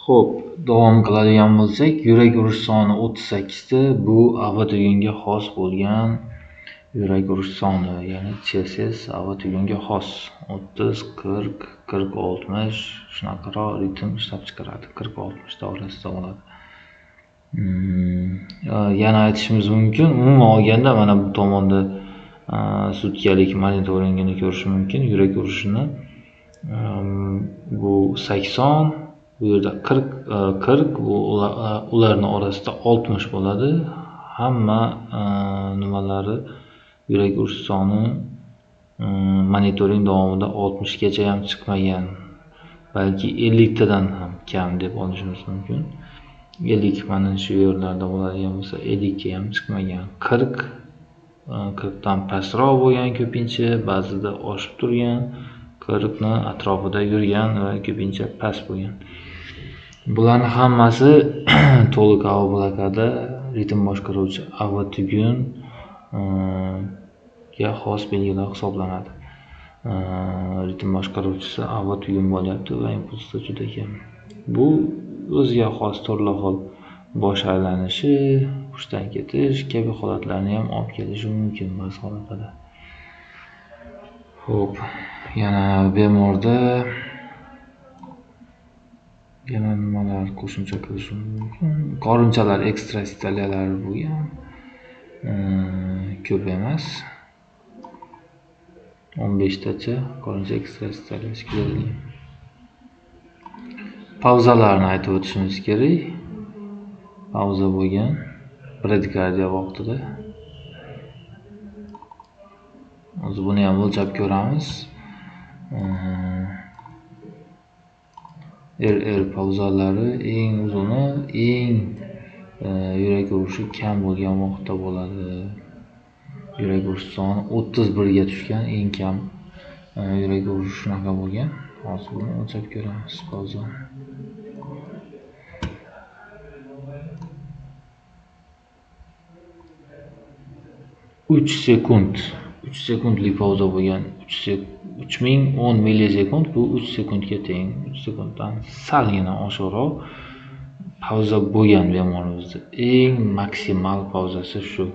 Xo'p, davom qiladigan bo'lsak, yurak urish soni 38 ta, bu AV tugunga xos bo'lgan yurak urish soni, ya'ni CSS AV tugunga xos 30, 40, 40, 60 shunaqaroq ritm ishlab chiqaradi. 40, 60 davrasida bo'ladi. Yana aytishimiz mumkin, umuman olganda mana bu tomonda sutkalik monitoringini ko'rish mumkin, yurak urishini. Bu 80, bu yerda 40, 40, bu ularning orasida 60 bo'ladi. Hamma nimalari yurak urish soni monitoring davomida 60 gacha ham chiqmagan, balki 50 tadan ham kam deb olishimiz mumkin. 50 mana shu yerlarda bo'ladigan bo'lsa, 50 ga ham chiqmagan. 40, 40 dan pastroq bo'lgan ko'pincha, ba'zida oshib turgan, 40 ni atrofida yurgan va ko'pincha past bo'lgan. Bularning hammasi to'liq AV blokada ritm boshqaruvchi AV tugun ga xos belgilar hisoblanadi. Ritm boshqaruvchisi AV tugun bo'lyapti va impulsda juda kam. Bu o'ziga xos turli xil bosh aylanishi, hushdan ketish kabi holatlarni ham olib kelishi mumkin ba'zi holatlarda. Xo'p, yana bemorda yana nimalar qo'shimcha qilish mumkin? Qorinchalar ekstrasistoliyalari bo'lgan, ko'p emas. 15 tacha qorincha ekstrasistoliyasi kuzatilgan. Pauzalarni aytib o'tishimiz kerak. Pauza bo'lgan bradikardiya vaqtida. Hozir buni ham o'lchab ko'ramiz. RR pauzalari eng uzuni, eng yurak urishi kam bo'lgan vaqtda bo'ladi. Yurak urish soni 31 ga tushgan, eng kam yurak urishi shunaqa bo'lgan. Hozir buni o'lchab ko'ramiz pauzani. 3 sekund, 3 sekundlik pauza bo'lgan. 3010 millisekund, bu 3 sekundga teng. 3 sekunddan salgina oshiqroq pauza bo'lgan bemorimizda. Eng maksimal pauzasi shu.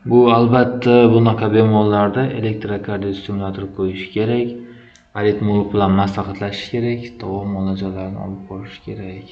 Bu albatta bunaqa bemorlarda elektrokardiostimulyator qo'yish kerak, aritmolog bilan maslahatlashish kerak, davo muolajalarini olib borish kerak.